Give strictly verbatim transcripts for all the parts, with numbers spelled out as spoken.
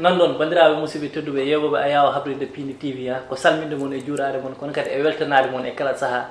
Noon ɗoon, banndiraaɓe musidɓe tedduɓe, yeewɓe Ayaawo Habrinde Piindi T V, ha, ko salminde mon e juuraade mon, kono kadi e weltanaade mon e kala sahaa.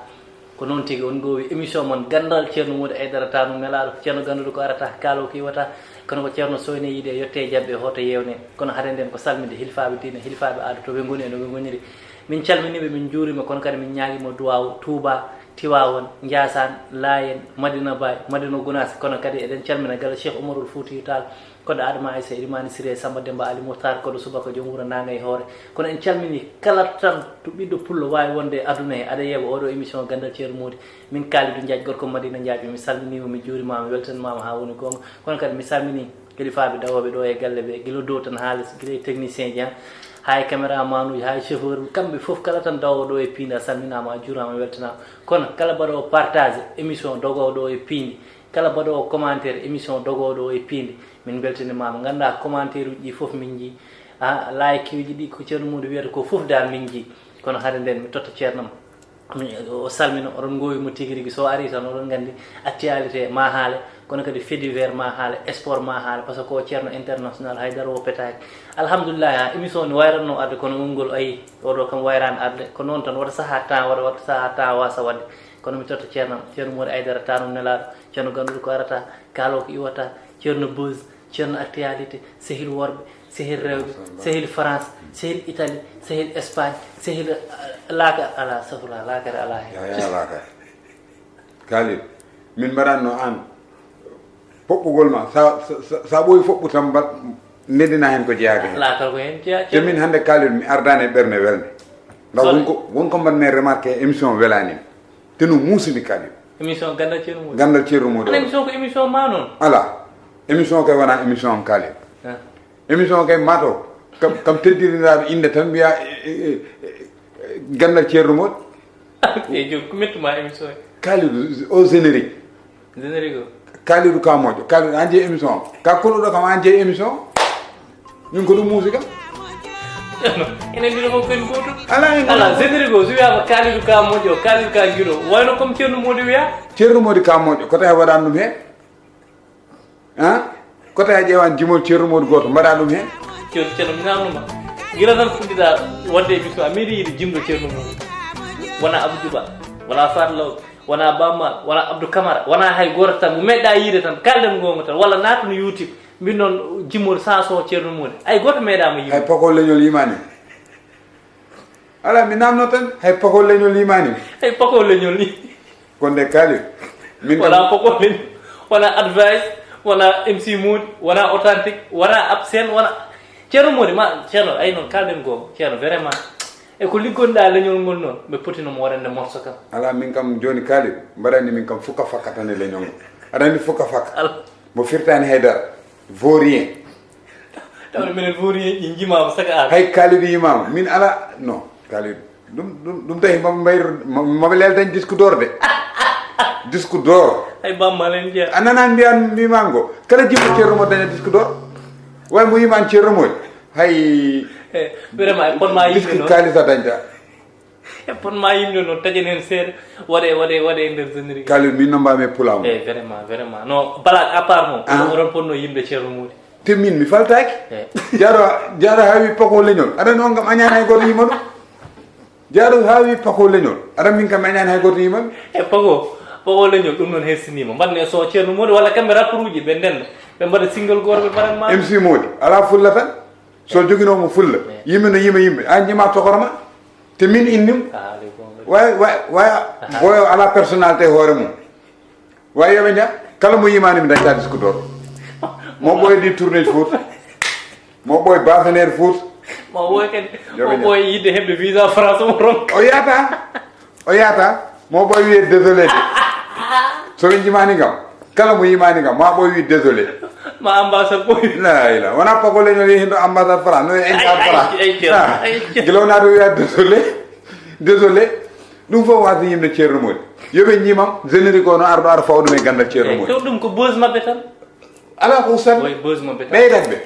Ko noon tigi, on ngoowi émission mon Ganndal Ceerno Moodi Aydara, taanum nelaaɗo, ceerno gannduɗo ko arata, kaalo ko iwata, kono ko ceerno soyne yiide, yotte e jaɓɓe, hoto yeewne. Kono hade nden ko salminde hilfaaɓe diine, hilfaaɓe aada, to ɓe ngoni e no ɓe ngoniri. Min calminiiɓe, min njuuriima, kono kadi min ñaagiima duwaawu Tuubaa, Tiwaawoon, Njaasaan, Laayeen, Madina Baay, Madina Gunaas, kono kadi eɗen calmina galle Cheikh Oumarul Foutiyou Tall, Koɗo Adama Aissa, Elimani Siré, Samba Demba, Ali Mouhtar, koɗo subaka joom wuro Nanga e hoore. Kono en calmini kala tan to ɓiɗɗo pullo waawi wonde e aduna he, aɗa yeeɓa oɗo émission Ganndal Ceerno Moodi. Min Kalidou Diagne, gorko Madina Diagne, mi salminiima, mi juurimaama, mi weltanimaama haa woni goonga. Kono kadi mi salmini kilifaaɓe dawooɓe ɗo e galle ɓe, gila dow tan haa les, gila e technicien ji, haa e caméraman uji, haa e chauffeur uji, kamɓe fof kala tan dawoowo ɗo e piindi, a salminaama, a juuraama, a weltanaama. Kono kala mbaɗoowo partage émission dogoowo ɗo e piindi, kala mbaɗoowo commentaire émission dogoowo ɗo e piindi, min mbeltanimaama. Nganndaa commentaire uji ɗi fof min njii. Ah, like uji ɗi ko Ceerno Moodi wiyata ko fof dal min njii. Kono hade nden mi totta ceerno am. Mi, o salmina, oɗon ngoowi mo tigi rigi. So ari tan oɗon nganndi actualité ma haale, kono kadi fait divers ma haale, sport ma haale, par ce que ko ceerno international, hay dara o petaaki. Alhamdulillah, ha, émission ne wayratno arde, kono ngol ngol ayi, oɗo kam wayraani arde. Ko noon tan, wata sahaa temps waɗa, wata sahaa temps wasa waɗde. Kono mi totta ceerno am, Ceerno Moodi Aydara, taanum nelaaɗo, ceerno gannduɗo ko arata, kaalo ko iwata, ceerno Buzz, ceerno actualité, sehil worɓe, sehil rewɓe, sehil France, sehil Italie, sehil Espagne, sehil, eh, laaka, ala, safra, laakare ala heen. Yaya laakare. Kalidou, min mbaɗatno aan poɓɓugol ma, sa, sa, sa, sa ɓooyi foɓɓu tan mbaɗ, ndenndina heen ko jeyaaka heen. Laakal ko heen jeyaa. Te min hannde Kalidou mi ardaani e ɓernde welnde. Ndax won ko, won ko mbaɗ men remarqué, émission welaani mi. Te no muusini Kalidou. Émission Ganndal Ceerno Moodi. Ganndal Ceerno Moodi. Ana émission ko émission ma noon? Ala. Émission kay wonaa émission am Kalidou. Ah. Émission kay mato kam, kam teddirinaaɗo innde tan mbiya, e, e, e, e, Ganndal Ceerno Moodi. E jooni ko mettuma émission he. Kalidou, au générique. Générique o. Kalidou ka moƴƴo. Kalidou, an jeyi émission o. Ka kuluɗo kam, an jeyi émission o. Min ko ɗum muusi kam. Enen ɗiɗo fof ko en gootum. Ala, en ala, gootum. Générique o, so wiyaama Kalidou ka moƴƴo, Kalidou ka giɗo. Wayno comme Ceerno Moodi wiya. Ceerno Moodi ka moƴƴo, ko tawi waɗan ɗum heen? Han? Ko tawi a ƴeewan jimol Ceerno Moodi gooto, mbaɗa ɗum heen? Ceerno, Ceerno, mi namno ma. Gila tan fuɗɗiɗa waɗde émission, a meeɗi yiide jimɗo Ceerno Moodi. Wona Abdou Ba, wona Fat Law, wona Bammal, wona Abdou Camara, wona hay gooto tan. Mo meeɗɗa yiide tan, kalden goonga tan, walla naatun YouTube, mbin noon jimol Saso Ceerno Moodi. Hay gooto meeɗaama yiide. Hay pako leñol yimaani. Ala, mi namno tan, hay pako leñol yimaani. Hay pako leñol ni. Kono de Kalidou, min kam wona pako leñol, wona Advice, wona M C Moodi, wona Authentique, wona Absen, wona Ceerno Moodi, ma, Ceerno, ay noon, kalden goonga, Ceerno, vraiment. E ko liggonɗa leñol ngol noon, ɓe potino mo waɗande morso kam. Ala, min kam jooni Kalidou, mbaɗani min kam fuka fakka tan e leñol ngol. Aɗa anndi fuka fakka? Ala. Mo firtaani hay dara. Vaut rien. Tawde minen vaut rien, en njimaama saka aar. Hay Kalidou yimaama. Min ala, non, Kalidou. Ɗum, ɗum, ɗum tawi maɓe mbayr-, ma-, maɓe leel dañ disque d'or de. Disque d'or. Hay Bammal en jeyaa. A nanaan mbiyan, mbiman ngo. Kala jimɗo Ceerno Moodi daña disque d'or. Way mo yiman Ceerno Moodi. Hay. Eh, vraiment, e potma yimɓe disque noon. Kaalis a dañta. E potma yimɓe noon, taƴen heen seeɗa, waɗe, waɗe, waɗe e nder générique. Kalidou, min no mbaami e pulaar mum. Eh, vraiment, vraiment. No, Black, à part moom, ah, oɗon potno yimde Ceerno Moodi. Te min, mi faltaaki. Eh. Jaaɗo, jaaɗo haa wi pako leñol. Aɗa anndi on kam añaani hay gooto yima ɗum. Jaaɗo haa wi pako leñol. Aɗa min kam añaani hay gooto yima ɗum. E pako, pako leñol, ɗum noon hersiniima. Mbaɗne so Ceerno Moodi, walla kamɓe rappeur uji, ɓe ndenda. Ɓe mbaɗa single gooto, ɓe mbaɗan ma. M C Moodi, alaa fulla tan. So joginoo mo fulla, yimɓe no yima yimɓe. An yima tokora ma. Te min innim. Ah, le bon. Way, way, way, boyo ala personnalité hoore mum. Way yoɓe nja, kala mo yimani mi dañta disque d'or. Mo ɓoy di tournée foot. Mo ɓoy basaner foot. Mo ɓoy ken, yoɓe mo nja. Ɓoy yidde heɓde visa France mo ronka. O yata. O yata, mo ɓoy wiye désolé de. So ɓe jimani kam, kala mo yimani kam, ma ɓoy wi désolé. Ma ambassade ɓoy. La ila, wona pako leñol yehi ɗo ambassade France, no e ambassade France. Ay, ay, ay, ay, ay. Ah, gila wona ɗo wiya désolé. Désolé. Ɗum fof wasa yimde Ceerno Moodi. Yo ɓe jimam, générique o no arɗo ara fawa ɗum e gandal Ceerno Moodi. To ɗum ko buzz maɓɓe tan. Ala ko ustat. Oy, buzz maɓɓe tan. Ɓeydat ɓe.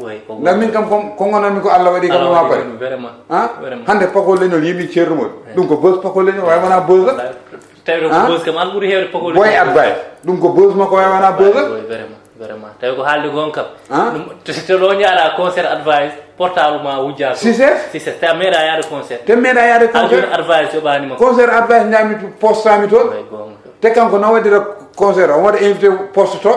Oy, ko ngam min kam ko, ko gonanmi ko Allah waɗi kam. Allah ma waɗi pare. Ɗum, vraiment. Ha? Vraiment. Hande pako leñol yimi Ceerno Moodi. Eh. Ɗum ko buzz pako leñol, way wona buzz. Tawi ko buzz kam an ɓuri hewde pako leñol. Boy advice. Ɗum ko buzz makko, way wona buzz. Oy, vraiment. Vraiment, tawi ko haalde goonga kam. Hein? Ɗum, to, to ɗo njaara concert Advice, portable ma wujja to. Success? Success, tawi a meeɗa yaade concert. Te meeɗa yaade concert? Advice yoɓaani ma. Concert Advice ñaami, postami toon. Te kanko na waɗira concert, o waɗa invité poste to.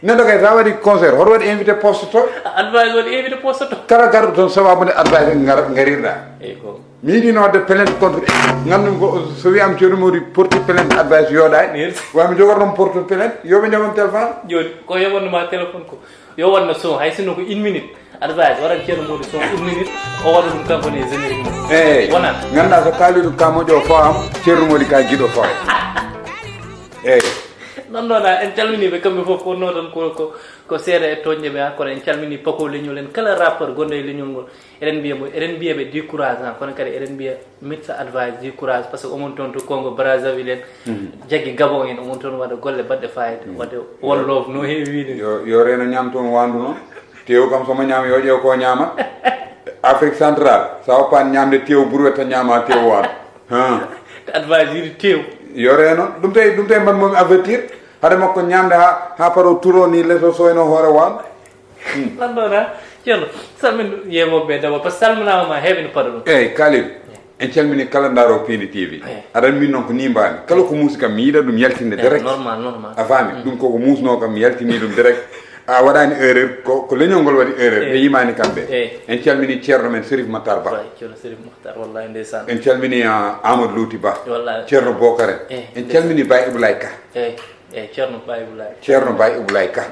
Neɗɗo kay sa waɗi concert, hoto waɗi invité poste to. Advice waɗi invité poste to. Kala garɗo toon, sababu nde Advice ngarirɗa. Eyi ko. Mi yiɗino wadde plainte contre, nganndu ko so wiyama Ceerno Modi porti plainte Advice yooɗaani. Wa mi jogorɗon porte plainte, yoɓe jaɓan téléphone. Jooni ko yoɓannoma téléphone ko, yo wonno son, hay sinno ko une minute. Advice waɗan Ceerno Modi son une minute, o waɗa ɗum kanko ne générique mum. Eyi. Wonat. Ngannda so kaaliɗum ka moƴo o fawama, Ceerno Modi ka jiɗo fawa. Eyi. Non non, en calminiɓe kamɓe fof, ko wonno tan ko ko ko seeɗa e toñɗe ɓe ha, kono en calmini pako leñol en, kala rappeur gonɗo e leñol ngol. Eɗen mbiya mo, eɗen mbiya ɓe du courage, ha kono kadi eɗen mbiya mitsa Advice du courage, par ce que omon toon to Congo Brazzaville en, jaggi Gabon en, omon toon waɗa golle baɗɗe fayida, waɗde one love no heewi wiide. Yo, yo reeno ñaam toon waandu noon. Teew kam so mo ñaami yo ƴeew ko ñaamat. Afrique centrale, sa oppaani ñaamde teew burwet tan ñaama teew waandu. Ha. Advice yiɗi teew. Yo reeno ɗum tawi, ɗum tawi mban momi avertir. Hade makko ñaamde ha, ha paro turo ni leso soyno hoore waandu. Lanɗo na, ceerno, salmin yeemoɓe ɓe d'abord, par ce que salminaama ma heeɓe no paɗa ɗum. Eyi, Kalidou, en calmini kala ndaaro Piindi T V. Aɗa anndi min noon ko nii mbaami. Kala ko muusi kam mi yiɗa ɗum yaltinde direct. Normal, normal. A faami? Ɗum koko muusnoo kam mi yaltini ɗum direct. A waɗaani erreur, ko, ko leñol ngol waɗi erreur, ɓe yimaani kamɓe. En calmini ceerno men Serif Matar Ba. Wallahi, ceerno Serif Matar, wallahi ndeysaan. En calmini ah, Amadou Louti Ba. Wallahi. Ceerno Bokaren. En calmini Baye Iboulaye Ka. Eyi, eyi, ceerno Baye Iboulaye. Ceerno Baye Iboulaye Ka.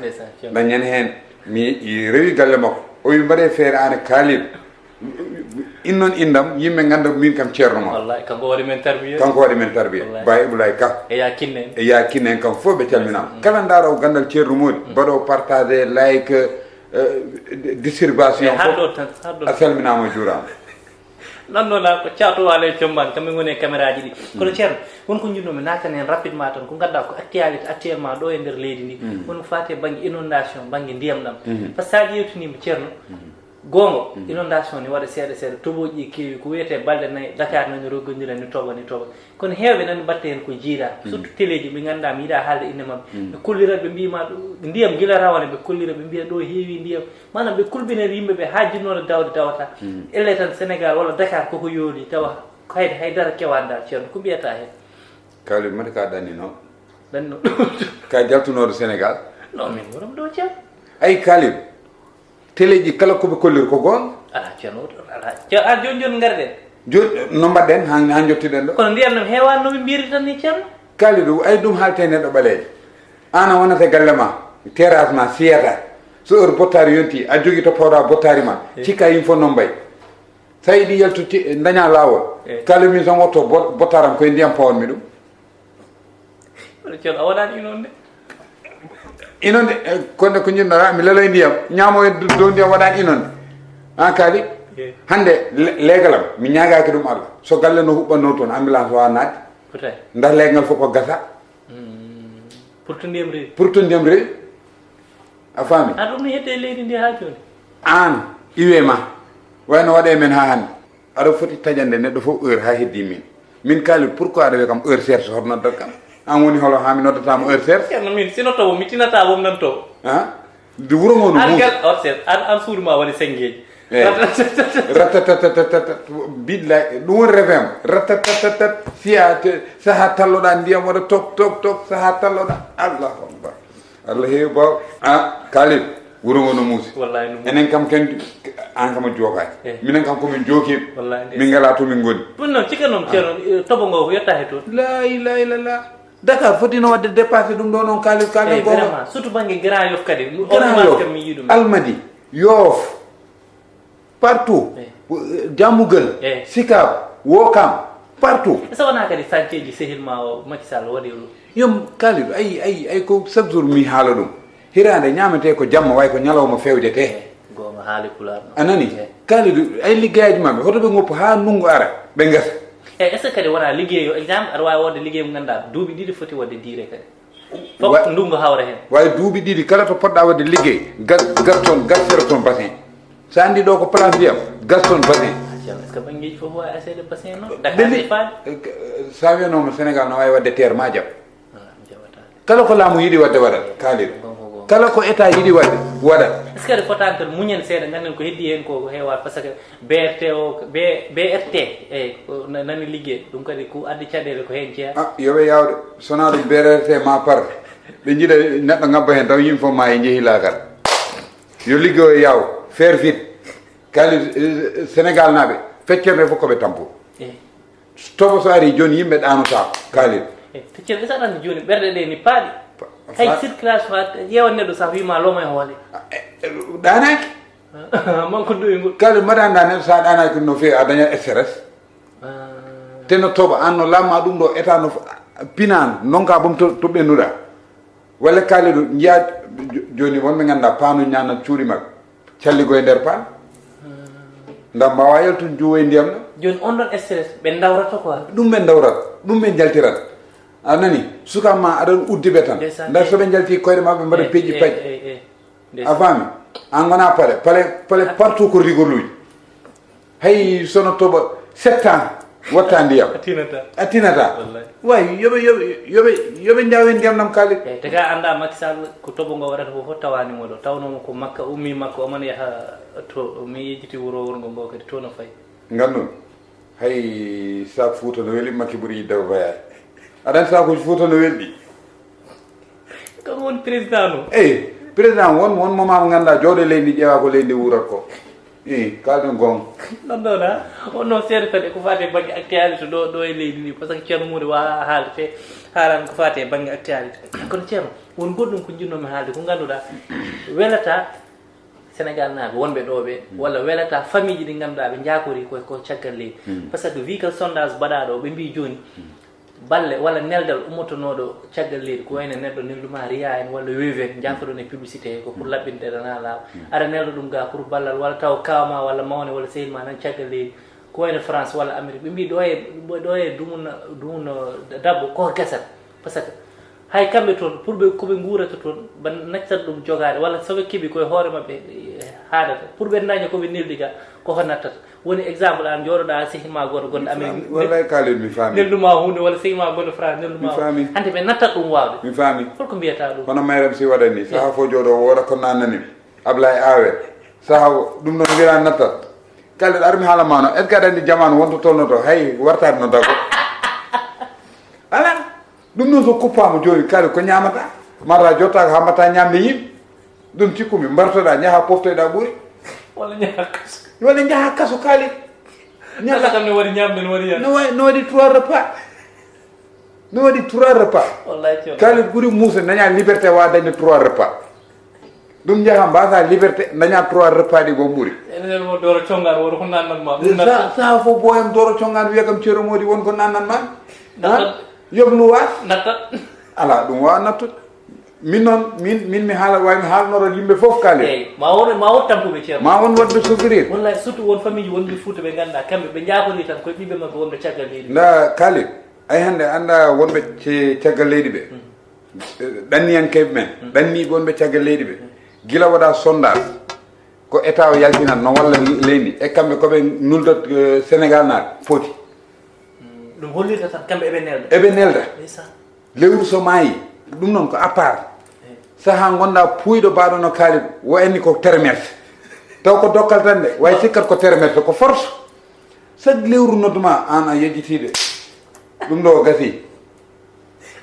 Dañen heen, mi rewi galle makko. O wi mbaɗe feere aan e Kaalid. Innon indam, yimɓe ngannda min kam ceerno ma. Wallahi, kanko waɗi men tarbiya. Kanko waɗi men tarbiya. Wallahi. Baye Iboulaye Ka. E ya kinnen. E ya kinnen kam fof ɓe calminaama. Kala ndaaro gandal Ceerno Modi, mbaɗo partage, like, eh, distribution. Eyi, har ɗo tan, har ɗo tan. A salminaama, juuraama. Nannoɗa ko Caatu Waalo e Combaan, kamɓe ngoni e caméra ji ɗi. Kono ceerno, won ko njiɗnomi naatane heen rapidement tan, ko ngannduɗaa ko actualité actuellement ɗo e nder leydi ndi. Won ko faati e bannge inondation, bannge ndiyam ɗam. Par ce que sa ƴeewtiniima ceerno, goonga, inondation ne waɗa seeɗa seeɗa, toɓooji ɗi keewi, ko wiyetee balɗe nayi, Dakar nani roggondira, ni toɓa, ni toɓa. Kono heewɓe nani mbaɗta heen ko jiidaa, surtout teleeji ɓe ngannduɗaa mi yiɗaa haalde innde maɓɓe. Ɓe kollirat, ɓe mbiima ɗo ndiyam gila rawane, ɓe kollira, ɓe mbiya ɗo heewi ndiyam. Maanaam ɓe kulɓinir yimɓe ɓe haa jinnooɗo dawde dawata. Ellee tan Sénégal walla Dakar koko yooli tawa hay, hay dara kewaani dal, ceerno, ko mbiyata heen? Kaalid, mate ka ɗanninoo? Ɗannino. Ka jaltunooɗo Sénégal? Non, min wuram ɗo, ceerno. Ay Kaalid, teleeji kala ko ɓe kolliri ko goonga? Alaa, ceerno, alaa. Ceerno, a jooni jooni ngarɗen. Jooni no mbaɗɗen haa, haa njottiɗen ɗo? Kono ndiyam ɗam heewaani no ɓe mbiyri tan ni, ceerno. Kaalid, ay ɗum haaltee neɗɗo ɓaleejo. Aan a wonata e galle ma, terrasse ma siyata. So heure bottaari yonti, a jogii to paw-ɗaa bottaari ma. Cikka yimɓe fof noon mbayi. So a yiɗi yaltude, dañaa laawol. Kala min so wotto bottaram koye ndiyam pawanmi ɗum. Kono ceerno, a waɗaani inonde. Inonde, eh, kono ko njiɗnoɗaa, mi lelay ndiyam, ñaamo e dow ndiyam waɗaani inonde. Aan Kaalid, hannde le-, leegalam, mi ñaagaaki ɗum Allah. So galle no huɓɓannoo toon, ambulance waawaa naatde. Ndax leegal fof ko gasa. Pour to ndiyam rewi. Pour to ndiyam rewi. A faami? A ɗum ne hedde e leydi ndi haa jooni. Aan, iwee ma. Wayno waɗee men haa hannde. Aɗa foti taƴande neɗɗo fof heure haa heddii min. Min Kaalid, pourquoi aɗa wiya kam heure cherche hoto noddat kam? Aan woni holo haa mi noddataama heure cherche? Ceerno, min si notto wo, mi tinata wom nan to. Ah? Nde wuro ngo no muusi. An gal, an, an suudu ma waɗi senngeeji. Eyi. Ratatatatatata. Billahi, ɗum woni rêve am. Ratatatatat. Siya, saha talloɗa ndiyam waɗa tok, tok, tok, saha talloɗa. Allahu akbar. Allah heewi baw. Ah, Kaalid, wuro ngo no muusi. Wallahi no muusi. Enen kam ken, an kam a jookaaki. Eyi. Minen kam ko min jookiiɓe. Wallahi ndeysaan. Min ngalaa to min ngoni. Ɗum noon, cikka noon, ceerno, eh, toɓo ngo ko yetta he toon. La ilaha illallah. Dakar fotino waɗde dépassé ɗum ɗo noon, Kaalid, Kaalid. Eyi, vraiment, surtout bannge Grand Yoff kadi. Grand Yoff, kam mi yii ɗum. Almadi, Yoff, partout. Eyi. Diamaguène, eyi. Sicap, Ouakam, partout. Est-ce que wonaa kadi sañceeji sehil ma o Macky Sall waɗi ɗum? Yom, Kaalid, ay, ay, ay, ko chaque jour mi haala ɗum. Hiraande ñaametee ko jamma, way ko ñalawma fewjetee. Eyi, goonga, haali pulaar noon. A nanii? Eyi. Kaalid, ay liggeyaaji maɓɓe, hoto ɓe ngoppu haa ndunngu ara, ɓe ngasa. Eyi, est-ce que kadi wonaa liggey yo exemple, aɗa waawi wonde liggey mo ngannduɗaa duuɓi ɗiɗi foti waɗde diire kadi? Fof ndunngu hawra heen. Way duuɓi ɗiɗi, kala to poɗɗaa waɗde liggey, gas, gas toon, gas sero toon bassin. So a anndi ɗo ko place ndiyam, gas toon bassin. Ah, ceerno, est-ce que banngeeji fof waawi aseede bassin noon? Dakar ne faade. Eh, sa wiyanooma Sénégal no waawi waɗde terre, ma jaɓ. Ah, mi jaɓataa de. Kala ko laamu yiɗi waɗde waɗat, kaalid. Kala ko état yiɗi waɗde waɗat. Est-ce que aɗa fotaani tan muñen seeɗa, ngannden ko heddii heen ko heewaani, par ce que B R T o, B- B R T, eyi, ko na- nani liggey ɗum kadi ko addi caɗeele ko heen jeyaa. Ah, yo ɓe yaawde. Sonaa ɗum B R T ma par ɓe njiɗa neɗɗo ngabba heen taw yimɓe fof ma e njehi laagal. Yo liggey o yaaw, faire vite. Kaalid, eh, Sénégal naaɓe feccere nde fof ko ɓe tampo. Eyi. Toɓo so ari jooni yimɓe ɗaanotaako, kaalid. E feccere ɓe saɗande jooni ɓerɗe ɗe ni paaɗi. Hay circulation ha ƴeewan neɗɗo sah wima looma e hoole. Ɗaanaaki. Manko duwi ngol. Kaalid mbaɗa annda neɗɗo sa ɗaanaaki no feewi a dañat stress. Te no toɓa an no lamma ɗum ɗo état no pinaan nonka boom to ɓennuɗa. Walla kaalid njiya jooni wonɓe ngannduɗa paanu ñaanat cuuɗi maɓɓe. Calligo e nder paan. Ndam mbawa yaltude juwo e ndiyam ɗam. Joni on ɗon stress ɓe dawrata quoi. Ɗum ɓe dawrat, ɗum ɓe jaltirat. A nani, suka ma aɗa uddi ɓe tan. Ndar so ɓe jalti koyɗe maɓɓe mbaɗa peeji paƴi. A faami? An gona pale, pale, pale partout ko rigoluji. Hay sono toɓa sept ans watta ndiyam a tinata a tinata. Way yoɓe yoɓe yoɓe yoɓe njaw hen ndiyam nam kaalid. Eyyi te ka anda Macky Sall ko toɓo ngo waɗata fof fof tawani mo ɗo, tawnomo ko makka ummi makka oman yaha to mi yejjiti wuro worgo ngo kadi to no fayi. Ngandun hay sa fouta no weli makki ɓuuri yidde ko fayaani. Aɗa andi sakuji fouta no welɗi. Kanko woni président no. Eyi, président won won moment mo ganduɗa jooɗo e leydi ndi ƴeewa ko leydi ndi wuurat ko. Eyi, kalden gonga. Ɗon ɗon ha on noon seeɗa tan e ko faati e bangge actualité ɗo ɗo e leydi ndi par ce que ceerno moude wawa haalde te haalani ko faati e bangge actualité. Kono ceerno won goɗɗum ko jinnomi haalde ko ganduɗa welata Sénégal naaɓe wonɓe ɗo ɓe walla welata famille ji ɗi ganduɗa ɓe jakori ko ko caggal leydi. Par ce que wi ka sondage mbaɗaɗo ɓe mbi joni balle walla neldal ummotonooɗo caggal leydi ko wayno neɗɗo nelduma riya en walla weewi en jaafoɗon e publicité he ko pour laɓɓinde ɗana laaw aɗa nelda ɗum ga pour ballal walla taw kawma walla mawne walla sehil ma nan caggal leydi ko wayno France walla Amérique ɓe mbi ɗo e ɗo e dumun dumun dabbo ko gasat par ce que hay kamɓe toon pour ɓe koɓe guurata toon ba naccat ɗum jogaade walla soɓe keeɓi koye hoore maɓɓe haadata pour ɓe daña koɓe neldi ga koko nattata Woni exemple an jooɗoɗa sehil ma goto gonɗo Amérique. Wallay Kalidou mi faami. Neldu ma hunde walla sehil ma gonɗo France neldu ma. Mi faami. Hande ɓe nattat ɗum wawde. Mi faami. Holko mbiyata ɗum? Hono mayram si waɗani saha fof jooɗo wooda ko nannani mi. Ablaye Awe saha ɗum noon mbira nattat. Kalidou armi haala ma no est ce que aɗa andi jamanu wonto tolnoto hay wartade no dago. Ala. Ɗum noon so kuppaama jooni kadi ko ñaamata mata jottaaka haa mbatta ñaamde yimɓe ɗum cikkumi mbartoɗa njaha poftoyɗa ɓuri walla njaha kaso walla njaha kaso kaali kala kam ne waɗi ñaamde no waɗi no waɗi no waɗi trois repas no waɗi trois repas kaali ɓuri muusa daña liberté wa dañde trois repas ɗum njaha mbasa liberté daña trois repas ɗi gom ɓuri enen mo doro congan woto ko nannan ma ɗum natta saha fof boyam doro congan wiya kam ceero modi won ko nannan ma ha yoblu wa natta ala ɗum wawa nattude min noon min min mi haala way mi haalnoro yimɓe fof kaali eyyi ma won ma won tampuɓe ceerno ma won waɗɓe souffrir wallay surtout won famille wonɓe fouta ɓe ganduɗa kamɓe ɓe jakori tan koye ɓiɓɓe mabɓe wonɓe caggal leydi nda kaali ay hande anda wonɓe caggal leydi ɓe ɗanniyankeɓe men ɗanniɓe wonɓe caggal leydi ɓe gila waɗa sondage ko état o yaltinat no walla leydi e kamɓe koɓe nuldat sénégal naɓe poti ɗum hollirta tan kamɓe eɓe nelda eɓe nelda lewru so maayi ɗum noon ko à part saha gonɗa puuyɗo baɗo no kaalid wo anni ko termerte taw ko dokkal tan de way sikkat ko termerte ko force chaque lewru nodduma an a yejjitiɗe ɗum ɗo o gasi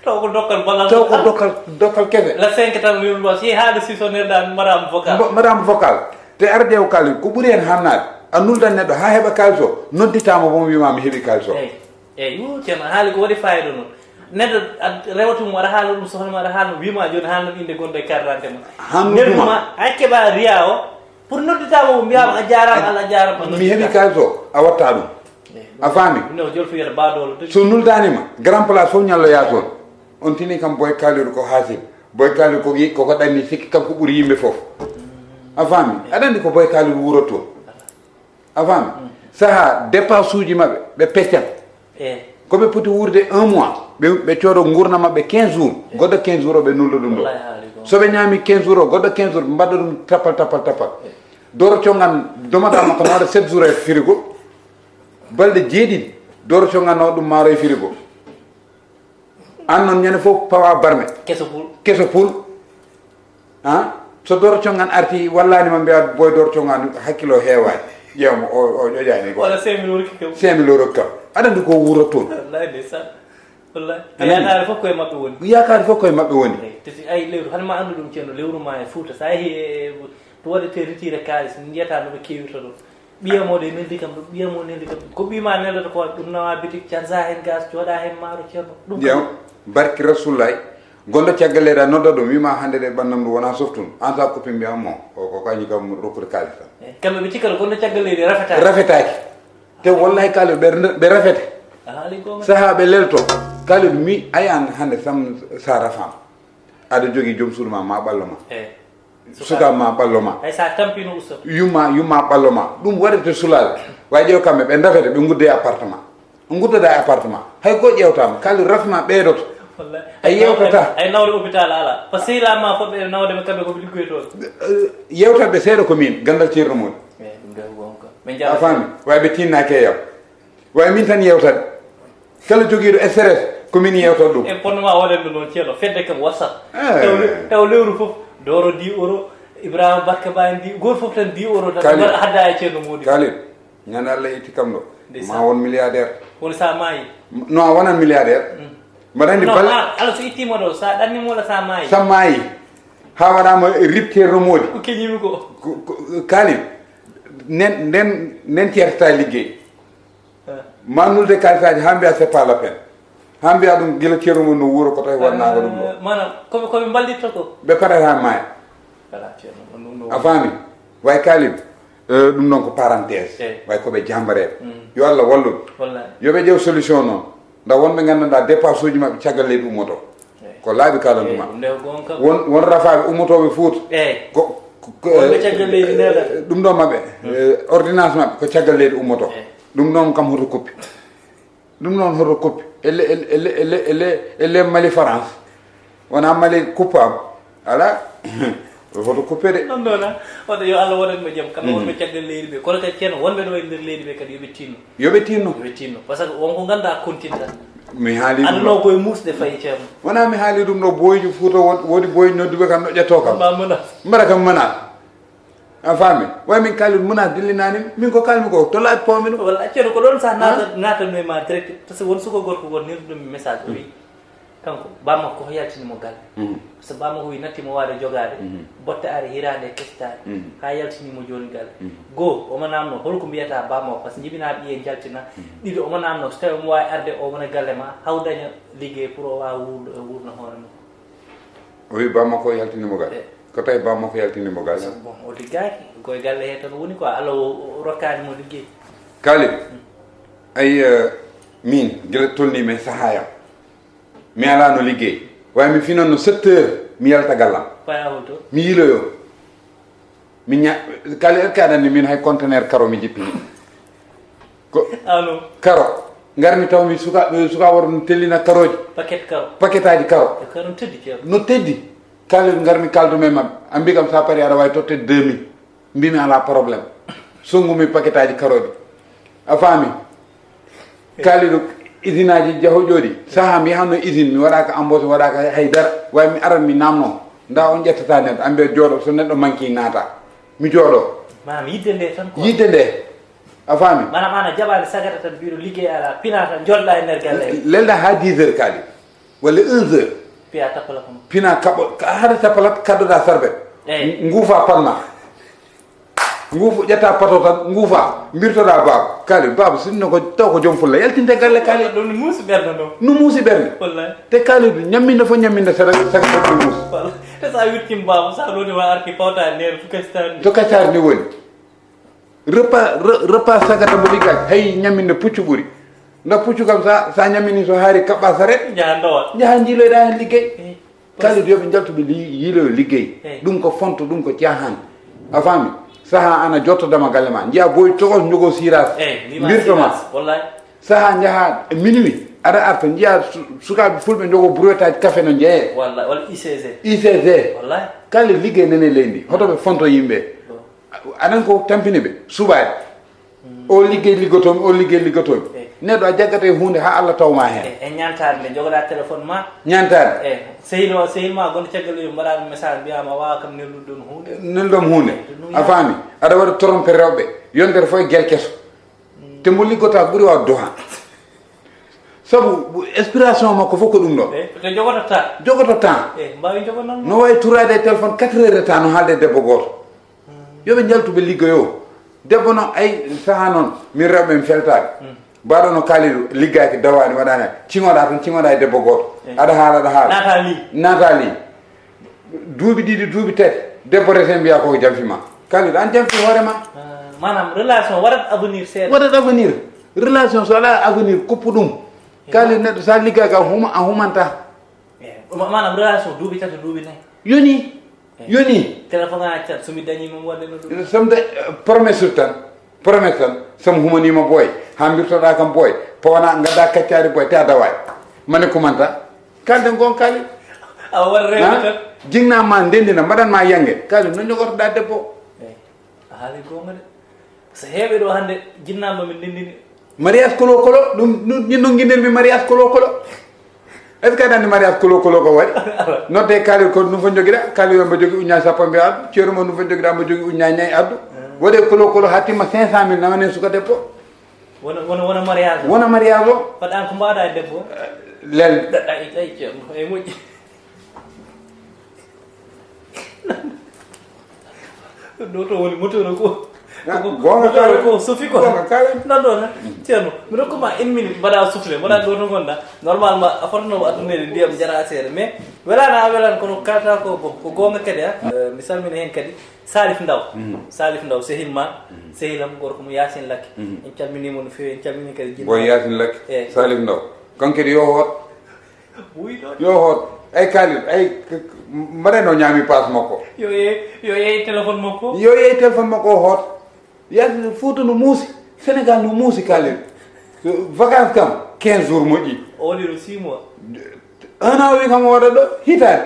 taw ko dokkal ballal taw ko dokkal dokkal kese la cinq tan mi ɗum si haade sisonirɗa madame vocal madame vocal te arde o kali ko ɓuri hen hannade a nuldan neɗɗo ha heɓa kalis o nodditama bomo wima mi heɓi kalis o eyyi yo ceerno haali ko waɗi fayida noon neɗɗo rewata mum aɗa haala ɗum sohla ma aɗa haala wima joni haalno inde gonɗo e carte d'identité ma hannuma a keɓa riya o pour nodditama mo mbiyama a jarama allah jarama mi heɓi kalis o a watta ɗum a faami so nuldanima grand place fof ñalloya toon on tini kam boy kaliru ko hasil boy kaliru ko koko ɗanni sikki kam ko ɓuuri yimɓe fof a faami aɗa andi ko boy kaliru wuuro toon a faami saha dépense uji maɓɓe ɓe peccat koɓe poti wuurde un mois ɓe coodo gurna maɓɓe quinze jours goɗɗo quinze jours o ɓe nulda ɗum ɗo soɓe ñaami quinze jours o goɗɗo quinze jours ɓe mbaɗa ɗum tappal tappal tappal doro congan domaɗa makko no waɗa sept jours e frigo balɗe jeeɗiɗi doro congan no waɗa ɗum maaro e frigo Aan noon ñande fof pawa barme. Keso pul. Keso pul. Ha? So Doro Congaan arti, wallaani ma mbiya Boy Doro Congaan hakkilo heewaani. Ƴeewmo o, o ƴoƴaani ko. Walla cinq mille o rokki kam. Cinq mille o rokki kam. Aɗa anndi ko wuuro toon. Wallaay ndeysaan. Wallaay. A nani? Yaakaare fof koye maɓɓe woni. Yaakaare fof koye maɓɓe woni. Eyi, tati ay lewru, hade ma anndu ɗum ceerno, lewru ma e Fuuta. So a yehi e, to waɗetee retiré kaalis, mbiyata no ɓe keewirta ɗo. Ɓiya mo de neldi kam ɗum, ɓiya mo neldi kam ɗum. Ko ɓiy ma neldata ko ɗum nawa bitik, canza heen gaz, cooda heen maaro ceerno. Ɗum ƴeew, barki Rasulullaay, gonɗo caggal leydi a nodda ɗum, wima hannde de ɓannam ɗum wona softuno. An sa koppi mbiya mo, o ko kañum kam rokkude kaalis tan. Eyi, kamɓe ɓe cikkata gonɗo caggal leydi rafetaaki. Rafetaaki. Te wallahi Kalidou ɓe, ɓe rafete. A haali goonga. Sahaa ɓe lelto. Kalidou mi ayan hannde sam sa rafama. Aɗa jogii joom suudu ma, ma ɓallo ma. Eyi. Suka ma ɓallo ma. Hay sa tampino usto. Yumma, yumma ɓallo ma. Ɗum waɗete soulage. Way ƴeew kamɓe, ɓe dafete, ɓe ngudde e appartement. Nguddoda e appartement. Hay goo ƴeewtama. Kali rafma ɓeydoto. Wallahi. A yewtata. Ay nawde hôpital ala. Parce que sehilaaɓe ma fof ɓe nawde ɓe kamɓe ko ɓe liggoytooɓe. Eh, yewtatɓe seeɗa ko min, gandal Ceerno Mody. Eyi, ɗum de ko goonga. Min a jaɓat. Faami? Way ɓe tinnaaki e yam. Way min tan yewtata. Kala jogiiɗo stress, ko min yewtata ɗum. E ponno ma waɗande noon ceerno, fedde kam WhatsApp. Eh. Taw le-, taw lewru fof, Doro dix euros, Ibrahima Barka Ba en dix, gooto fof tan dix euros tan. Kali. Mbaɗa hadda e ceerno Mody. Kali. Ñande Allah itti kam ɗo. Ndeysaan. Ma won milliardaire. Woni sa maayi. No a wonan milliardaire. Mm. Mbaɗa anndi non, bal- ala, ala so ittima ɗo, sa ɗanni mo wala sa maayi. Sa maayi. Ha waɗama rip Ceerno Mody. Ko keñimi ko. Ko, ko, Kalidou. Nen, nen, nen ceertata liggey. Eh. Ma nulde kalisaji ha mbiya c'est pas la peine. Ha mbiya ɗum gila Ceerno Mody no wuuro ko tawi wannaka ɗum ɗo. Eh, manam, koɓe, koɓe mballitto ko. Ɓe parata maaya. Ala ceerno, ɗum, ɗum, ɗum. A faami? Way Kalidou. Eh, ɗum noon ko parenthèse. Eyi. Way ko ɓe jambareɓe. Mm. Yo Allah wallu ɓe. Wallahi. Yo ɓe ƴeew solution noon. Nda wonɓe nganndanɗaa dépense uji maɓɓe caggal leydi ummoto. Eyi. Ko laaɓi kaalantu ma. Eyi, ɗum nde ko goonga kam. Won, won rafaaɓe ummotooɓe Fuuta. Eyi. Ko, ko, ko, wonɓe eh, caggal leydi eh, nelata. Ɗum ɗo maɓɓe. Mm. Eh, ordonnance maɓɓe ko caggal leydi ummoto. Eyi. Ɗum noon kam hoto koppi. Ɗum noon hoto koppi. Elle, elle, elle, elle, elle, elle Mali France. Wona Mali kuppaama. Ala. Hoto kuppe de. Ɗum ɗo na. Wata yo Allah waɗan mo jam. Kamɓe wonɓe caggal leydi ɓe. Kono kadi ceerno wonɓe ɗo e nder leydi ɓe kadi yo ɓe tinno. Yo ɓe tinno. Yo ɓe tinno. Par ce que wonko ngannduɗaa kontinta. Mi haali ɗum. Aduna o koye muusde fayi ceerno. Wona mi haali ɗum ɗo boyji Fuuta wo-, woodi boyji nodduɓe kam ɗo ƴettoo kam. Mba menace. Mbaɗa kam menace. A faami? Way min Kalidou menace dillinaani min. Min ko kalmi ko to laaɓi pawmi ɗum. Walla ceerno ko ɗon sa naata, naatanu e ma direct. Parce que won suko gorko gon nelduɗo mi message o wi. Kanko, bammakko ko yaltini mo galle. Mhm. Parce que bammakko wi natti mo waade jogaade. Mhm. Botte are hiraande e kesitaare. Mhm. Haa yaltini mo jooni galle. Mhm. Goo, omo naamno, holko mbiyata bammakko? Parce que jibinaa ɓiye jaltina. Mhm. Ɗiɗi, omo naamno, so tawi omo waawi arde o wona galle ma, haw daña liggey pour o waawa wuurdo, wuurna hoore mum. O wi bammakko yaltini mo galle. Eh. Ko tawi bammakko yaltini mo galle? Bon, o liggaaki. Koye galle he tan woni quoi. Allah o, o rokkaani mo liggey. Kalidou, ay, eh, min, gila tolni men sahayam. Mi alano liggey. Way mi finanno sept heures, mi yalta gallam. Paya holto? Mi yiloyo. Mi ña-, kala er kaɗan ni min hay conteneur karo mi jippini. Ko karo. Ngar mi taw mi suka, suka woro no tellina karoji. Paquet karo. Paquetaji karo. E karo teddi ceerno. No teddi. Kala ngar mi kaldo men maɓɓe. Ambi kam sa pari aɗa wawi totte deux mille. Mbimi ala problème. Songumi paquetaji karoji. A faami? Kalidou, usine aji jahoji ɗi. Saha mi yahanno usine, mi waɗaka embauche, waɗaka hay dara. Way mi aran mi namno. Nda on ƴettata neɗɗo, ambe jooɗo, so neɗɗo manki naata. Mi jooɗo. Maam yidde nde tan ko. Yidde nde. A faami? Maanaam ana jaɓaani sagata tan mbiɗo liggey ala, pina tan jolɗa e nder galle. Lelda ha dix heures Kalidou. Walla onze heures. Piya tappala kono. Pina kaɓo, ka-, hade tappala kaddoɗa sarbet. Eyi. Nguufa panna. Nguufu ƴetta pato tan, nguufa, mbirtoɗa baaba. Kalidou, baaba, sinno ko, taw ko joom fulla, yaltinte galle Kalidou. Ɗum no muusi ɓernde ɗo. No muusi ɓernde. Wallahi. Te Kalidou, ñamminde fof ñamminde saɗa, saɗa ɗum muusi. Wallahi. Te sa wirtim baaba, sa roni wa arti pawta e nder to kastari. To kastari ni woni. Repas, re-, repas sagata mbo liggaaki, hay ñamminde puccu ɓuri. Nda puccu kam sa, sa ñammini so haari kaɓɓa saret. Njaha ndowa. Njaha njiiloyɗa heen liggey. Eh, Kalidou yo ɓe njaltu ɓe li-, yiiloyo liggey. Eh. Ɗum ko fonto, ɗum ko caahan. A faami? Saha ana jottodama galle ma. Njiya boy togos njogo siras. Eh, mbirtoma. Siras, wallahi. Saha njaha e minuit, aɗa arta njiya su-, sukaaɓe fulɓe njogo brouettaji café no jeeye. Wallahi, walla I C G. I C G. Wallahi. Kala liggey nene ley ndi. Hoto ɓe fonto yimɓe. Bon. Aɗan ko tampini ɓe, suɓaade. Mm. O liggey liggotoomi, o liggey liggotoomi. Eh. Neɗɗo a jaggata e huunde haa Allah taw ma heen. E, e ñaantaade nde jogoɗaa téléphone ma. Ñaantaade. E, sehil o, sehil ma gonɗo caggal o mbaɗa ɗum message, mbiya ma waawa kam neldude ɗum huunde. Nelɗo ɗum huunde. A faami? Aɗa waɗa trompe rewɓe. Yontere fof e gel keso. Te mbo liggota ɓuri waawde duha. Sabu inspiration makko fof ko ɗum ɗo. E, te jogoto temps. Jogoto temps. E, mbaawi jogo noon. No waawi turaade e téléphone quatre heures de temps no haalde e debbo gooto. Yo ɓe njaltu ɓe liggoyo. Debbo noon, ay, sahaa noon, min rewɓe mi feltaaki. Mbaɗo no Kalidou, liggaaki, dawaani, waɗaani. Ciŋoɗa tan, ciŋoɗa e debbo gooto. Aɗa haala, aɗa haala. Naata lii. Naata lii. Duuɓi ɗiɗi, duuɓi tati. Debbo rese mbiya koko jamfi ma. Kalidou, an jamfi hoore ma. Ah, maanaam relation waɗat avenir seeɗa. Waɗat avenir. Relation so alaa avenir, kuppu ɗum. Kalidou, neɗɗo so a liggaaki a huma, a humanta. Eh, ma-, maanaam relation duuɓi tati, duuɓi nayi. Yoni. Yoni. Téléphone a tan, so mi dañii mo, mi waɗa no ɗum. Samde, eh, promesse tan. Promesse tan. So mi humaniima boy. Haa mbirtoɗaa kam boy. Pawana ngadda kaccaari boy, te a dawaay. Mane kumanta. Kalden gon kali. A waɗa rewde tan. Jiŋna ma ndendina, mbaɗan ma yange. Kali no ñogotoɗaa debbo. Eh, a haali goonga de. So heewɓe ɗo hannde, jinnaaɓe min ndendini. Mariage kolo kolo, ɗum, ɗum, ɗin ɗon ngindirmi mariage kolo kolo. Est-ce que aɗa anndi mariage kolo kolo ko waɗi? Nodde kali ko ɗum fof jogiɗa, kali yo mbo jogi uñña sappo mbi addu, ceeru mo ɗum fof jogiɗa mbo jogi uñña ñayi addu. Waɗe kolo kolo haa timma cinq cent mille nawane suka debbo. Wona, wona, wona mariage o. Wona mariage o. Waɗa ko mbaɗa e debbo. Lel. Ɗaɗɗa e tawi ceerno, e moƴƴi. Ɗo to woni moteur o ko. Ah, ko, ko, gonga moteur o kala. Ko sofi ko. Gonga kala. Nan ɗo na. Ceerno, mi rokku ma une minute, mbaɗa soufflé, mbaɗa ɗo to gonɗa. Normalement, a fotno addude ndiyam jara seere, mais welana a welan kono kata ko bon, ko gonga kadi, ha. Euh, mi salmina hen kadi Salif Ndaw. Salif Ndaw, sehil ma, sehilam gorko mo Yacine Lakke. En calmini mo no feewi, en calmini kadi jinnaɓe. Boy Yacine Lakke. Eh. Salif Ndaw. Kankedi yo hoot. Wuy ɗo. Yo hoot. Ay Kalidou, ay, k-, k-, mbaɗa no ñaami paas makko. Yo ye-, yo yeey téléphone makko. Yo yeey téléphone makko o hoot. Yacine Fouta no muusi. Sénégal no muusi Kalidou. Vacances kam, quinze jours moƴƴi. O woni ɗo six mois. Un an o wi kam o waɗa ɗo hitaande.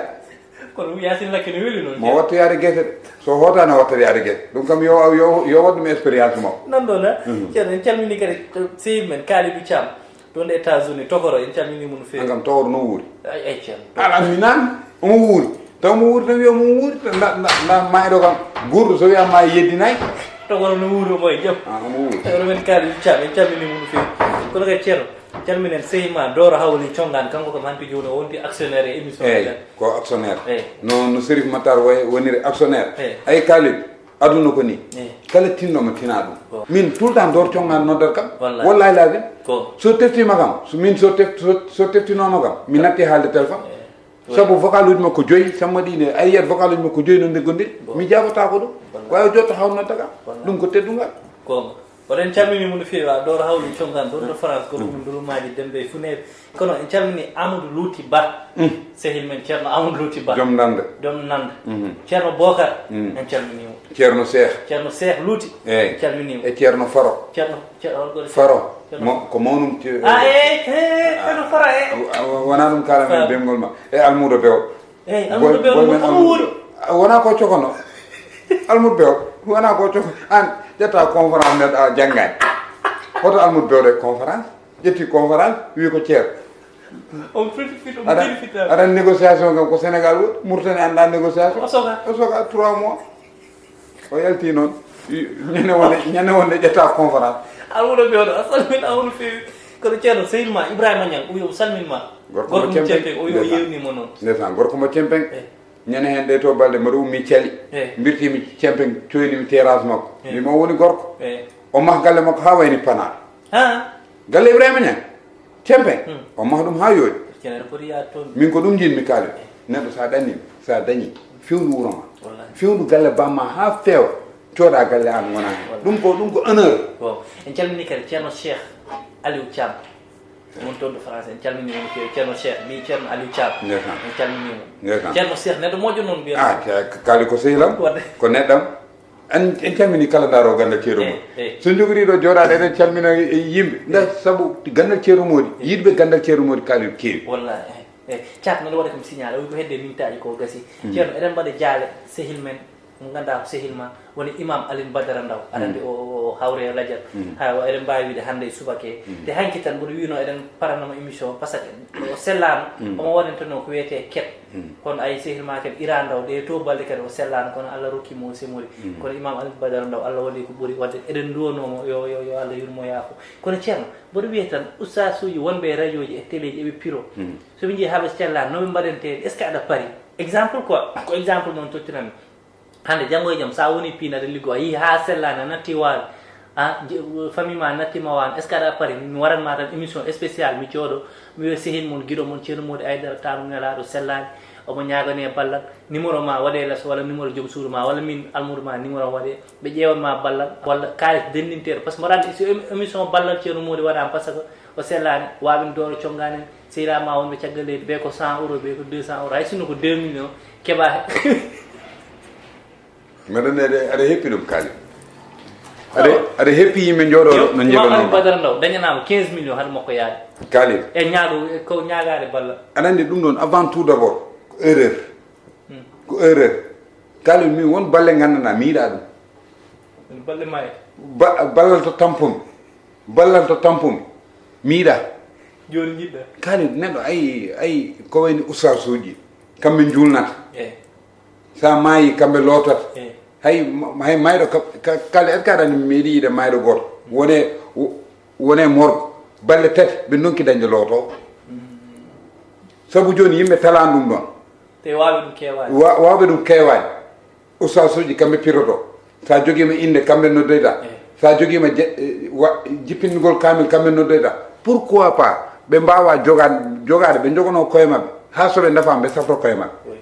Kono Yacine Lakke no weli noon. Mo watta yaade gese de. So hootaani o watta yaade gese. Ɗum kam yo, yo, yo waɗ ɗum expérience makko. Nan ɗo na. Ceerno, en calmini kadi sehil men Kalidou Thiam. Ɗon e États-Unis, Tokoro, en calminii mo no feewi. An kam Tokoro no wuuri? Ay, ay, ceerno. Ala, mi naan, omo wuuri. Taw mo wuuri, taw wiya mo wuuri, taw nda, nda, nda mayɗo kam. Guurɗo so wiya ma yeddinay. Tokoro no wuuri, omo e jam. Ah, omo wuuri. Tawi men Kalidou Thiam, en calminii mo no feewi. Kono kay ceerno, calminen sehil ma Doro Hawli Congaan, kanko kam hanti jooni o wonti actionnaire e émission o. Eyi, ko actionnaire. Eyi. No, no Serif Matar way-, woniri actionnaire. Eyi. Ay Kalidou. Aduna ko ni. Eh. Kala tinno mo tina ɗum. Ko. Min tout le temps Doro Congaan noddat kam. Wallahi. Wallahi lazim. Ko. So teftima kam, so min so tef-, so, so teftinoma kam, mi natti haalde téléphone. Eh. Sabu vocal uji makko joyi, samma ɗi ne, a yiyat vocal uji makko joyi no ndeggondiri. Ko. Mi jaabata ko ɗum. Wallahi. Ko ayo jotto haw nodda kam. Wallahi. Ɗum ko teddungal. Ko. Oɗen calmini mo no feewi, a Doro Hawli Congaan, ɗon to France, gorko mum Ndulumaaji Dembe e Funeeɓe. Kono en calmini Amadou Louti Ba, sehil men Ceerno Amadou Louti Ba. Joom Nande. Joom Nande. Ceerno Bokar, en calmini mo. Ceerno Seeh. Ceerno Seeh Louti, en calmini mo. E Ceerno Faro. Ceerno, Ceerno, on ko Faro. Ceerno mo, ko mawnum ce-, ah, eh, eh, Ceerno Faro, eh. A, a, wonaa ɗum kaala men bemgol ma. E Almuudo Bew. Eyi, Almuudo Bew men omo wuuri. Wona ko cokono. Almuudo Bew, wona ko cokono. An, ƴetta conférence neɗɗo a janngaani. Hoto Almuudo Bew de conférence. Ƴetti conférence, wi ko ceer. On fiti fiti, on fiti fiti. Aɗa négociation kam ko Sénégal woni, Mauritanie annda négociation. O soka. O soka trois mois. O yalti noon, i-, ñande wonde, ñande wonde ƴetta conférence. Almuudo Bew ɗo, a salmini, a hono feewi. Kono ceerno, sehil ma Ibrahima Niang, o wi o salmini ma. Gorko mo Cempeŋ. O wi o yeewni mo noon. Ndeysaan, gorko mo Cempeŋ. Eh. Ñande heen ɗe to balɗe mbaɗa ummi cali. Eh. Mbirtimi Cempeŋ, coynimi terrasse makko. Eh. Mbimi o woni gorko. Eh. O mah galle makko haa wayni panaal. Ha? Galle Ibrahima Niang. Cempeŋ, o maha ɗum haa yooɗi. Ceerno foti yaade toon. Min ko ɗum njiɗmi kaali. Neɗɗo so a ɗanniima, so a dañii, feewnu wuro ma. Wallahi. Feewnu galle bamma haa feewa, cooda galle an wona heen. Wallahi. Ɗum ko, ɗum ko honneur. Bon, en calmini kadi Ceerno Cheikh Aliou Thiam. Won toon to France, en calmini mo no feewi. Ceerno Cheikh, mi Ceerno Aliou Thiam. Ndeysaan. En calmini mo. Ndeysaan. Ceerno Cheikh, neɗɗo moƴƴo noon mbiya. Ah, kaali ko sehil am, ko neɗɗam. En, en calmini kala ndaaro ganndal Ceerno Moodi. Eh, eh. So njogori ɗo jooɗaade, eɗen calmina e yimɓe. Nda sabu ganndal Ceerno Moodi, yiɗɓe ganndal Ceerno Moodi kaali keewi. Wallahi, eh, eh. Caat noon waɗa kam signal, o wi ko hedde mintaaji ko gasi. Ceerno, eɗen mbaɗa jaale, sehil men, Mo ngannduɗaa ko sehil ma, woni Imam Alioune Badara Ndaw. Aɗa anndi o, o, o hawre e lajal. Mm. Hay o eɗen mbaawi wiide hannde e subaka. Mm. Te hanki tan mboɗo wiino eɗen paranoma émission, parce que o sellaano, mm, omo waɗantonoo ko wiyetee ket. Mm. Kono ay sehil ma kadi Ira Ndaw, ɗe to balɗe kadi o sellaano, kono Allah rokki mo o semori. Mm. Kono Imam Alioune Badara Ndaw, Allah waɗi ko ɓuri waɗde. Eɗen nduwanoo mo, yo, yo, yo Allah yurmo yaafo. Kono Ceerno, mboɗo wiya tan, ustaasuuji wonɓe e rajooji e teleeji eɓe piro. Mm. So ɓe njii haa ɓe sellaani, no ɓe mbaɗantee? Est-ce que aɗa pari? Exemple quoi, ko exemple noon tottiranmi. Hannde, janngo e jam, so a woni piin aɗa liggoo, a yii haa sellaani, a natti waalo, a, je-, famille ma natti ma waalo, est-ce que aɗa pari? Mi waran ma tan émission spéciale, mi jooɗo, mi wiya sehil mon, giɗo mon, Ceerno Mody Aidara, taanum nelaaɗo, sellaani, omo ñaagane ballal, numéro ma waɗe les, walla numéro joom suudu ma, walla min almuudo ma, numéro am waɗe, ɓe ƴeewan ma ballal, walla kaalis denninteeɗo, parce que mboɗo anndi so émi-, émission ballal Ceerno Mody waɗaama, parce que o sellaani, waaɓe dooro conngaani, sehilaa ma wonɓe caggal leydi, ɓe ko cent euros, ɓe ko deux cents euros, hay sinno ko deux millions, keɓa. Mbeɗa ne aɗa, aɗa heppi ɗum, Khalil. Aɗa, awa, aɗa heppi yimɓe njooɗoo ɗo, no Imam Alioune Badara Ndaw dañanaama quinze millions hade makko yaade. Khalil. E ñaago, e ko ñaagaade ballal. Aɗa anndi ɗum ɗoon, avant tout d'abord, ko erreur. Hmm. Ko erreur. Khalil, min won balle nganndanɗaa, mi yiɗaa ɗum. Won balle maayde. Ba-, ballal to tampomi. Ballal to tampomi. Mi yiɗaa. Jooni njiɗɗaa. Khalil, neɗɗo ay, ay, ko wayni ustaasuuji. Kamɓe njuulnata. Eh. So a maayii, kamɓe lootata. Eh. Hay, ma-, hay maayɗo ka, ka, Khalil, est-ce que aɗa anndi mi meeɗi yiide maayɗo gooto? Wone, wo-, wone morgue. Balle tati, ɓe ndonki dañde lootoowo. Mm. Sabu jooni yimɓe talaani ɗum ɗoon. Te waawɓe ɗum keewaani. Wa-, waawɓe ɗum keewaani. Ustaasuuji kamɓe piroto. So a jogiima innde, kamɓe noddoyta. Eh. So a jogiima je-, eh, wa-, jippingol kaamil, kamɓe noddoyta. Pourquoi pas ɓe mbaawa jogaade, jogaade, ɓe njoganoo koye maɓɓe, haa so ɓe ndafaama, ɓe safro koye maɓɓe? Oui.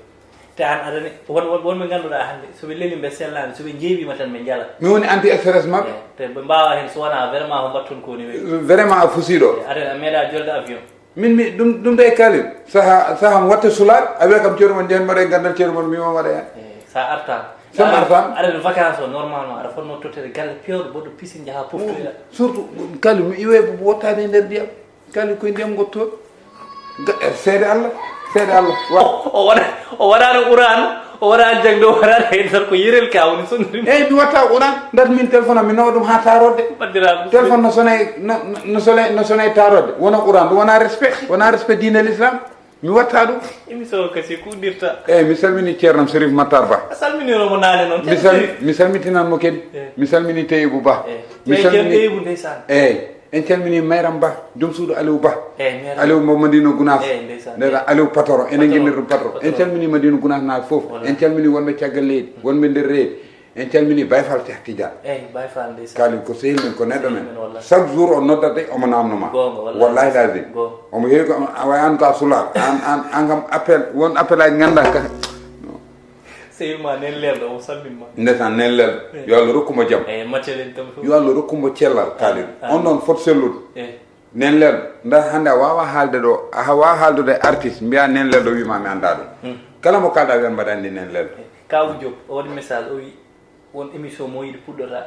Te aan aɗa ne, won, won, won ɓe ngannduɗaa hannde, so ɓe leli ɓe sellaani, so ɓe njeeɓiima tan ɓe njala. Mi woni anti stress maɓɓe. Eh, te ɓe mbaawa heen so wonaa vraiment ko mbaɗton ko woni weeɓi. Vraiment a fusiiɗo. Eh, aɗa, a meeɗaa jolde avion. Min mi, ɗum, ɗum de Khalil, saha, saha mi watte sulaar, a wiya kam ceeru mon, njehen mbaɗa e ganndal ceeru mon, mi won waɗa heen. Eh, sa artaama. Sa artaama. Aɗa, aɗa vacance o, normalement, aɗa fotnoo totteede galle peewɗo, mboɗo piscine, njaha poftoyɗa. Surtout, Khalil, mi iwee wottaade e nder ndiyam. Khalil, koye ndiyam ngottoon. Ga-, eh, seede Allah, seede Allah. Wa- O, o waɗa, o waɗaano Qur'aan, o waɗaano jaŋde, o waɗaano hay dara, ko yerel ka woni sonnude. Eeyi, mi watta Qur'aan, ndat min téléphone am, mi nawa ɗum haa taarodde. Banndiraaɓe. Téléphone no sona e, no, no, no sona e, no sona e taarodde. Wona Qur'aan, ɗum wona respect, wona respect diine l'islam. Mi watta ɗum. Émission o kasi ko uddirta. Eeyi, mi salmini ceernam Serif Matar Ba. A salminiino mo naane noon. Mi sal-, mi salmitinan mo kadi. Eeyi. Mi salmini Teyibou Ba. Eeyi. Mi salmini Teyibou, ndeysaan. Eeyi. En calmini Mayram Ba, joom suudu Aliou Ba. Eeyi, Mayram. Aliou mo Madina Gounass. Eeyi, ndeysaan. Ndeysaan, Aliou Patron, enen Patron. Ngimmir ɗum Patron. Patron. En calmini Madina Gounass naaɓe fof. Wallaahi. En calmini wonɓe caggal leydi, wonɓe nder reedu. En calmini Baye Fall Cheikh Tidiane. Eeyi, Baye Fall, ndeysaan. Kaalin ko sehil men, ko neɗɗo men. Sehil men, wallaahi. Chaque jour o noddata, omo namno ma. Goonga, wallaahi. Wallaahi lazim. Goonga. Omo heewi ko, a, a, an ka sulaar. An, an, an kam appel, won appel aji nganndaa ka. Sehil ma Neen Lelɗo, o salmin ma. Ndeysaan, Neen Lelɗo. Eh. Yo Allah rokku mo jam. Eh, Mathieu en kam fof. Yo Allah rokku mo cellal, Khalil. Amin. On ɗon fot sellude. Eh. Neen Lelɗo, nda hannde a waawaa haalde ɗo, a waawaa haaldude e artiste, mbiyaa Neen Lelɗo wii ma mi anndaa ɗum. Hmm. Kala mo kaalɗaa wiyat mbaɗa anndi Neen Lelɗo. Eh, Kaawu Diop, o waɗi message, o wii won émission mo yiɗi puɗɗoraa.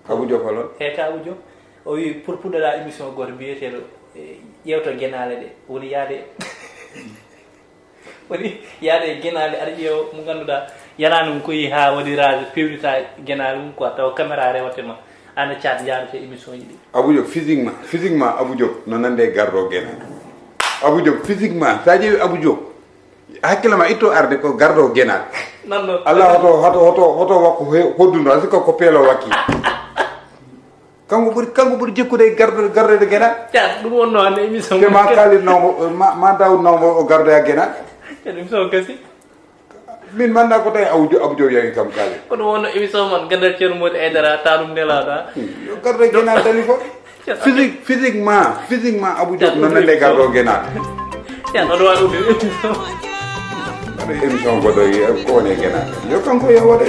Kaawu Diop holon? Eh, Kaawu Diop, o wii pour puɗɗoraa émission gooto biyeteeɗo, eh, ƴeewta genaale ɗe, woni yaade Woni yaade e genaale, aɗa ƴeewa mo ngannduɗaa yanaani mum ko yi haa waɗi raage, peewnita genaale mum quoi, tawa caméra rewate ma, aan e Thiat njaadoto e émission ji ɗi. Abou Diop, physiquement, physiquement Abou Diop no nande e garɗo genaale. Abou Diop, physiquement, so a ƴeewi Abou Diop, hakkille ma itto arde ko garɗo genaale. Nan ɗo. Allah, hoto, hoto, hoto, hoto wakko he-, hodduno, a sikka ko peelo wakki. Kanko ɓuri, kanko ɓuri jikkude e garɗo-, garɗoyde geɗal. Ƴa, ɗum wonno hannde émission. Te ma Khalil nawmo, ma, ma Daoud nawmo o gardoya geɗal. Ƴa, ɗum so kasi. Min manda ko tawi Abou Diop, Abou Diop yawi kam Khalil. Ko ɗum wonno émission mon, gandal Ceerno Mody Aidara, taanum nelaaɗo, a. Hmm. Yo gardoy geɗal dali fof. Ƴa, physique, physiquement, physiquement Abou Diop, ƴa, non nande gardo geɗal. Ƴa, ɗo ɗo waɗa ɗum émission. Waɗa émission goɗɗo, ko woni e geɗal. Yo kanko yo waɗa.